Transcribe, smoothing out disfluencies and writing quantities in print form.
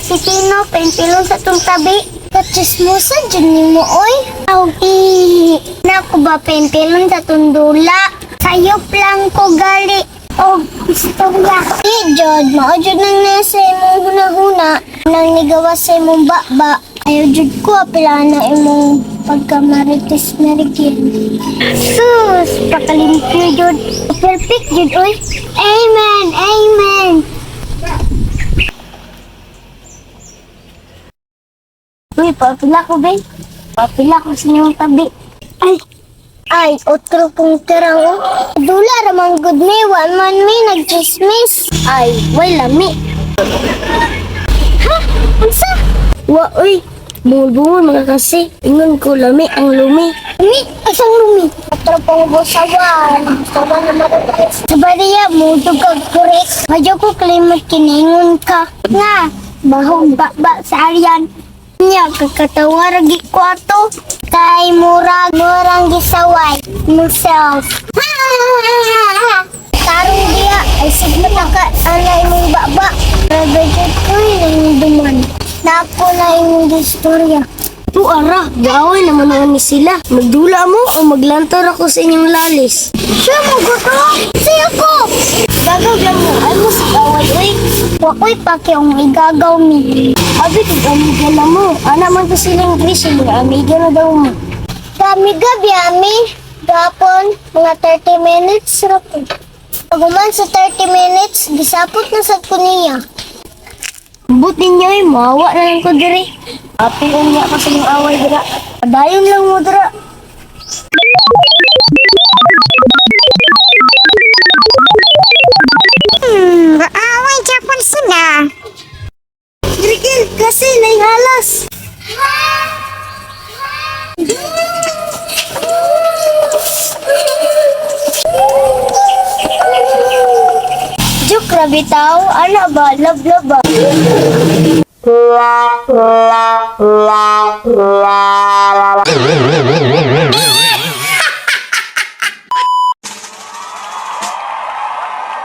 Si Tino, pentilon sa tong tabi. Katsismosa dyan ni mo, oy. Aw, Naku ba, pentilon sa tundula. Sayop lang ko gali. Og istorya. Di, Jod, mao jud nang nasa imong hunahuna. Nang nigawas sa imong baba. Ayaw jud ko, apila na imong pagkamarites na rigin. Sus, pakalimpyo jud. Perfect jud, oy. Amen, amen. Uy, papila ko, be. Papila ko sa inyong tabi. Ay, ay, otro pong tirang, oh. Dula ramang good me, one man me, nagchismis. Ay, way lami. Ha? Unsa? Wa oy, bungol-bungol mga kasi. Ingon ko lami ang lumi. Lumi? Asang lumi? Otro pong busawan. Busawan na marunong. Sa bariya, mudo kag kurek. Madyo ko kalimot kiningon ka. Nga, bahong baba sa aryan. Nya, kakatawa ragi ko ato. Kay murag, murang gisaway. Myself. Tarong diya, ay sigma na ka, ana imong baba. Rabajat ko yung duman. Nako na imong istorya. Tu ara, gaaway naman naman ni sila. Magdula mo o maglantar ako sa inyong lalis. Siya mo gusto? Siya ko! Gagaw lang mo, ay mo sa away oy. Wako'y pakyong igagaw mi. Abi kag amiga na mo. Ana man to silang Grisel, nga amiga na daw mo. Kami gabi ami, gapon, mga 30 minutes ra ko. Paguman sa 30 minutes, gisapot na sad ko niya. But ninyo ay, maawa na lang ko diri. Api unya ka sa inyong away dira. Padayon lang mo dira. Away Japon sila. Grigil, kasi naihalas. Juk rabi tao, ana ba, love love ba?